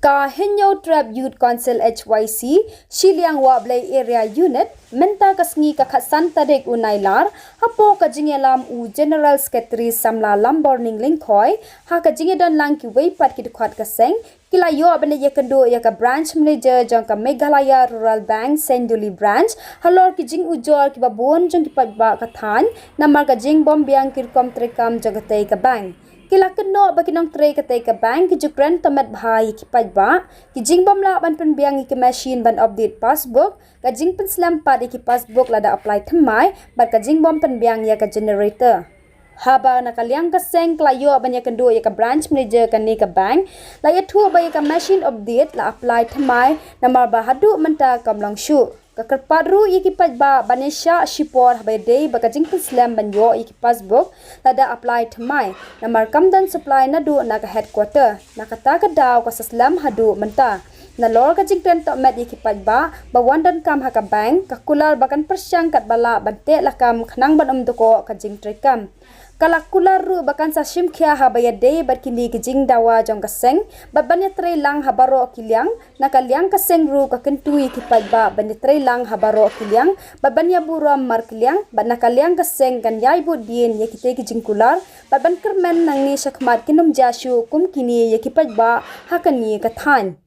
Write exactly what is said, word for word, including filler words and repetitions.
Ka Hynñiewtrep Youth Council H Y C, Shilliang Wahblei Area Unit, mynta ka sngi ka khatsan tarik u Nailar, hapoh ka jingïalam u General Secretary Samla Lamborning Lyngkhoi, ha ka jingïadon lang kiwei pat ki dkhot ka seng, ki la ïoh ban ïakynduh ïa ka Branch Manager jong ka Meghalaya Rural Bank Senduli Branch, halor ki jingujor kiba bun jong ki paidbah ka thaiñ, namar ka jingbym biang ki rukom treikam jong katei ka bank. Ki la kynnoh ba ki nongtrei katei ka bank ki ju kren tohmet bha ïa ki paidbah, ki jingbym lah ban pynbiang ïa ki machine ban update passbook, ka jingpynslem pat ïa ki passbook lada apply thymmai, bad ka jingbym pynbiang ïa ka generator. Haba na ka liang ka seng ka la ïoh ban ïakynduh ïa ka Branch Manager kane ka bank, la ïathuh ba ïa ka machine update la apply thymmai, namar ba haduh mynta kam long shuh. Ka kyrpad ruh ïa ki paidbah ban ïa shah shipor haba ïadei bad ka jingpynslem ban ïoh ïa ki passbook lada apply thymmai, namar kam don supply naduh na ka headquarter. Na kata ka daw ka sa slem haduh mynta. Nalor ka jingkren tohmet ïa ki paidbah ba wan donkam ha ka bank, ka kular ba kan pyrshang katba lah ban teh lakam khnang ban ym dkoh ka jingtreikam. Ka la kular ruh ba kan sa shim khia haba ïadei bad kine ki jingdawa jong ka seng, bad ban ïatrei lang ha baroh ki liang. Na ka liang ka seng ruh ka kyntu ïa ki paidbah ban ïatrei lang ha baroh ki liang, bad ban ïaburom markylliang, bad na ka liang ka seng kan ïai bud dien ïa kitei ki jingkular, bad ban kyrmen nangne shakhmat kin ym jia shuh kum kine ïa ki paidbah ha kane ka thaiñ.